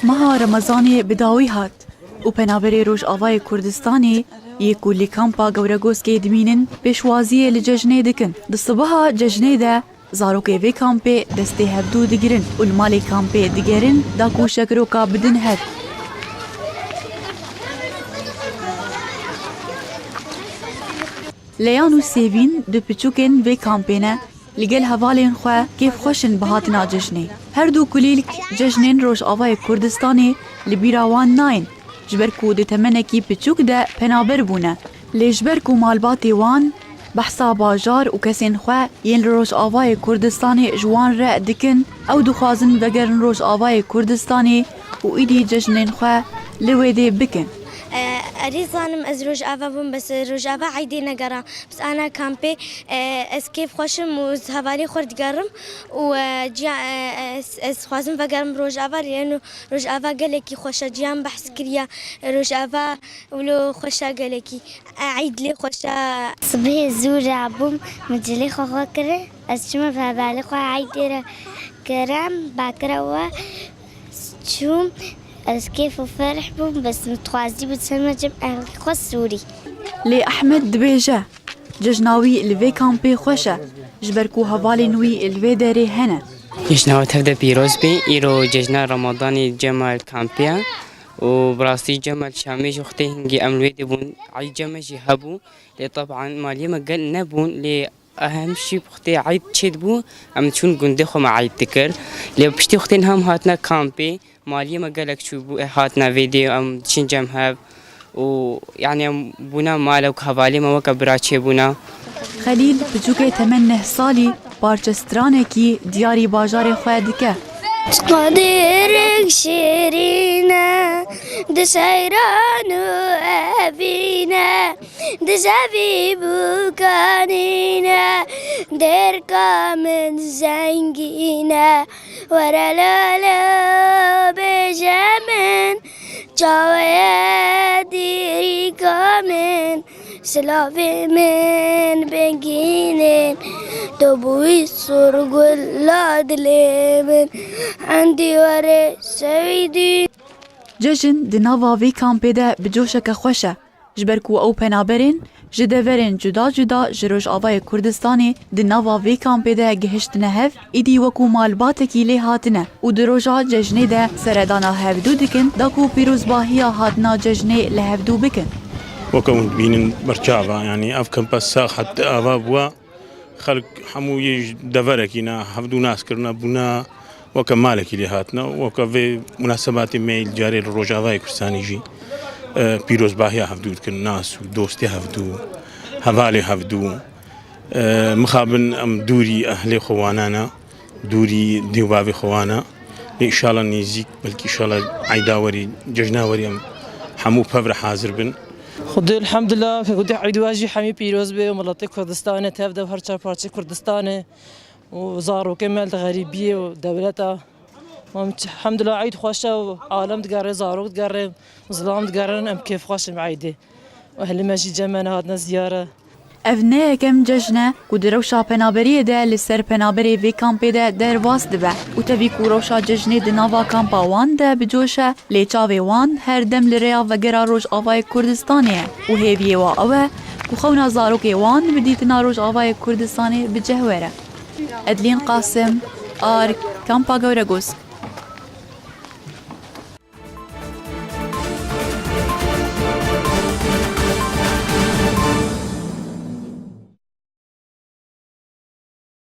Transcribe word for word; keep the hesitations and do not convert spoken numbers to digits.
Meha Remezanê bi dawî hat û penaberê Rojavayê Kurdistanê yê ku li kampa Gewregoskê dimînin, pêşwaziyê li cejnê dikin. Di sibeha cejnê de zarokê vê kampê destê hevdû digirin û li malê kampê digerin da ku şekiroka bidin hev. Leyan û Sêvîn du piçûkên vê kampê ne, li gel hevalên xwe kêfxweş in bi hatina cejnê. Her du kulîlk cejnên Rojavayê Kurdistanê li bîra wan nayên, ji ber ku di temenekî piçûk de penaber bûne. Lê ji ber ku malbatê wan behsa bajar û kesên xwe yên li Rojavayê Kurdistanê ji wan re dikin, ew dixwazin vegerin Rojavayê Kurdistanê û îdî cejnên xwe li wê dê bikin. E, erê zanim ez Rojava bûm, bes Rojava eydê negera. Biz ana kampê, e, ez kêf xweş im û ez hevalê xwe digerim û, e, ciya, e, ez, ez xwazim vegerim Rojava, lê eno Rojava gelekî xweş e, ciyan behs kiriye. Rojava wilo xweş e gelekî. E, eyd lê xweş e. Sibê zû rabûm, min cilê xwe xwe kire. Ez çima bi hevalê xwe eydê re kerem, bakire we çûm. Ez kêf û ferh bûm, bes min dixwazî bû çima cem ehlê xwe sûrî. Lê Ehmed dibêje, cejna wî li vê kampê xweş e, ji ber ku hevalên wî li vê derê hene. Cejna we tev de pîroz bê. Îro cejna Ramadanê cema li kampê ye û bi rastî cema li Şamê jî wextê hingî em li wê dê bûn, eyd cema jî hebû. Lê teban maliyê me gel nebûn, lê em şî wextê eyd çêdibû, em çûn gundê xwe me eyd dikir. Lê piştî wextên hem hatine kampê, maliyê me gelek çûbû, e, hatine vê dê, em diçin cem hev û, yanî, em bûne male wek hevalê me, weke bira çêbûne. Xelîl, piçûkê temen neh salî, parçe stranekî diyarî bajarê xwe dike. Çiqadirek şêrîn e, di seyran û evîn e. Di zevî bûkanîne, dêrka min zengîne. Were lale bêje min, çaweye dîrîka min, silavê min bingînin. Tu bûyî surgula dilê min, endî were sewîdî. Cejin di nava vê kampê de bi coşeke xweş e. Ji ber ku ew penaberên ji deverên cuda cuda ji Rojavayê Kurdistanê di nava vê kampê de gihiştine hev, îdî wekû malbatekî lê hatine û di roja cejnê de seredana hevdû dikin, da ku pîrozbahiya hatina cejnê li hevdû bikin. Weke hûn dibînin berçav e, yanî ev kampa sax heta ava bûa. Xelk hemû yê ji deverekî ne, hevdû nas kirine, bûne weke malekî lê hatine. Weke vê munasebatê me yê carê li Rojavayê Kurdistanê jî, e, pîrozbahiya hevdû dikin, nas û dostê hevdû, hevalê hevdû. E, mixabin em dûrî ehlê xwe wana ne, dûrî dê û bavê xwe wana. Lê îşala nêzîk, belkî îşala eyda werî, cejna werî em hemû pev re hazir bin. Xwedê elhamdulillah, ke gotê eyd we jî hemî pîroz be û miletê Kurdistanê tev de her çar parçeyê Kurdistanê û zarokê me li xerîbiyê û dewleta. Em ç-, elhamdulillah eyd xweş e û alem digere, zarok digere, zilam digerin, em kêfxweş in bi eydê. Û ehlê me jî cem me ne hatine ziyare. Ev ne yekem cejn e ku di rewşa penaberiyê de li ser penaberê vê kampê de derbas dibe û tevî ku rewşa cejnê di nava kampa wan de bi coş e, lê çavê wan her dem li rêya vegera Rojavayê Kurdistanê ye û hêviyê wa ew e ku xewna zarokê wan bi dîtina Rojavayê Kurdistanê bi cih were. Edlîn Qasim, Ark, Kampa Gewregosk.